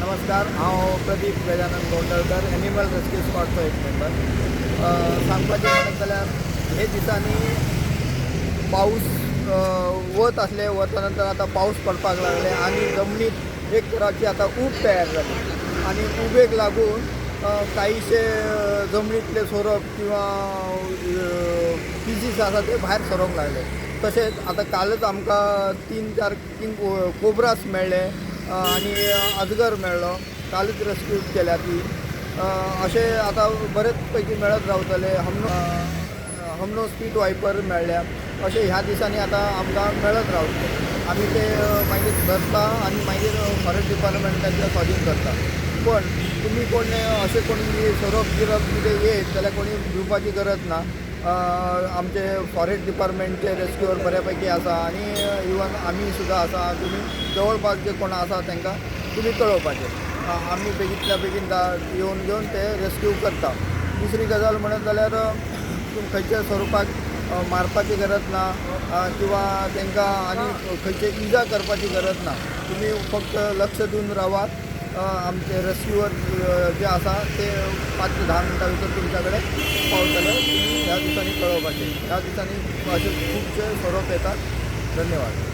नमस्कार, हांव Pradeep Gajanan गोंडलकर, animal rescue स्क्वॉडचो एक मेंबर. सांगपाचें म्हणत जाल्यार हे दिसांनी पावस, वत आसलें, वता नंतर आतां पावस पडपाक लागले आनी जमनीत एक तराची आतां ऊब तयार जाली आनी उबेक लागून कांयशे जमनींतले सोरोप किंवा फिशीस आसा ते भायर सरोंक लागले. तशेंच आतां कालच आमकां तीन चार किंग कोब्रास मेळ्ळे आनी अजगर मेळ्ळो. कालच रेस्क्यू केल्या ती. अशें आतां बरेच पैकी मेळत रावतले. हमनो स्पीट वायपर मेळ्ळ्या. अशें ह्या दिसांनी आतां आमकां मेळत रावतले. आमी ते मागीर धरता आनी मागीर फॉरेस्ट डिपार्टमेंटाच्या स्वादीन करता. पण तुमी कोण अशें कोणी सोरोप बिरोप कितें येयत जाल्यार कोणी भिवपाची गरज ना. आमचे फॉरेस्ट डिपार्टमेंटचे रेस्क्युअर बऱ्या पैकी आसा आनी इवन आमी सुद्दां आसा. तुमी जवळपास जे कोण आसा तांकां तुमी कळोवपाचें. आमी बेगींतल्या बेगीन येवन घेवन ते रेस्क्यू करता. दुसरी गजाल म्हणत जाल्यार खंयच्या सोरोपाक मारपाची गरज ना किंवा तांकां आनी खंयचे इजा करपाची गरज ना. तुमी फक्त लक्ष दिवन रावात. आमचे रेस्क्युअर जे आसा ते 5 ते 10 मिनटां भितर तुमच्या कडेन पावतले. तुमी ह्या दिसांनी कळोवपाचें. ह्या दिसांनी अशे खुबशे सोरोप येतात. धन्यवाद.